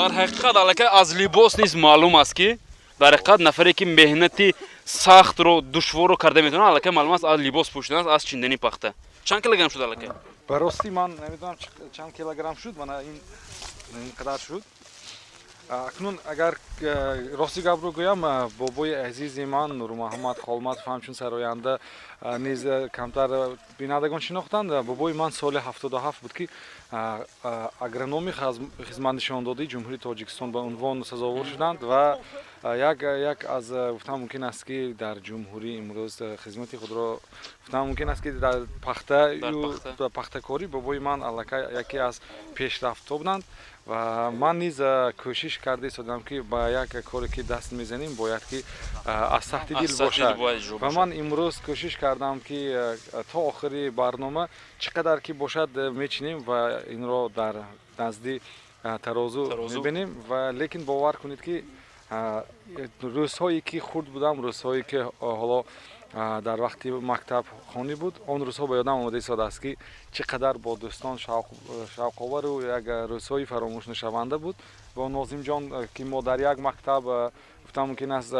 Дар ҳақиқат, аллакай аз либос низ маълум аст, ки дар ҳақиқат нафаре, ки меҳнати сахтро, душворро карда метавонад, аллакай маълум аст аз либос пӯшидан аст, аз чиндани пахта. Чанд килограмм шуд аллакай? Ба ростӣ, ман намедонам, чанд килограмм шуд. Мана, ин қадар шуд. Акнун агар рости гапро гӯям, бобои азизи ман Нурмуҳаммад Холматов ҳамчун сароянда низ камтар бинандагон шинохтанд. Бобои ман соли 77 буд, ки агрономи хизматнишондодии Ҷумҳурии Тоҷикистон ба унвон сазовор шуданд ва як аз, гуфтан мумкин аст, ки дар ҷумҳурӣ имрӯз хизмати худро, гуфтан мумкин аст, ки дар пахта, пахтакорӣ бобои ман аллакай яке аз пешрафтҳо буданд. Ва ман низ кӯшиш карда истодам, ки ба як коре, ки даст мезанем, бояд ки аз таҳти дил бошад. Ва ман имрӯз кӯшиш кардам, ки то охири барнома чӣ қадар ки бошад, мечинем ва инро дар назди тарозу мебинем. Ва лекин бовар кунед, ки рӯзҳое, ки хурд будам, рӯзҳое, ки ҳоло дар вақти мактабхонӣ буд, он рӯзҳо ба ёдам омода истодааст, ки чӣ қадар бо дӯстон шавқовару як рӯзҳои фаромӯшнашаванда буд. Бо Нозимҷон, ки мо дар як мактаб, гуфтан мумкин аст,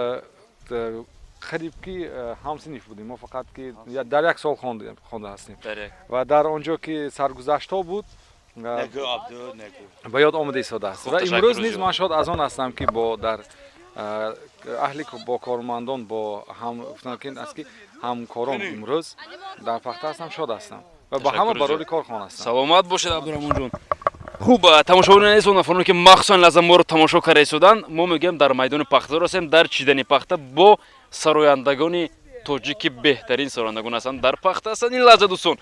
қариб ки ҳамсиниф будем, мо фақат ки дар як сол хонда ҳастем ва дар он ҷо ки саргузаштҳо буд, ба ёд омада истодааст. Ва имрӯз низ ман шод аз он ҳастам, ки бо дар аҳли, бо кормандон, бо ҳам, гуфтан аст, ки ҳамкорон имрӯз дар пахта ҳастам, шод ҳастам ва ба ҳама барори кор хоҳам ҳастам. Саломат бошед, Абдураҳмонҷон. Хуб, тамошобинони азиз, он нафароне, ки махсусан лаҳза моро тамошо карда истоданд, мо мегӯям, дар майдони пахтазор ҳастем, дар чидани пахта бо сарояндагони тоҷик, ки беҳтарин сарояндагон ҳастанд, дар пахта ҳастанд ин лаҳза, дӯстон.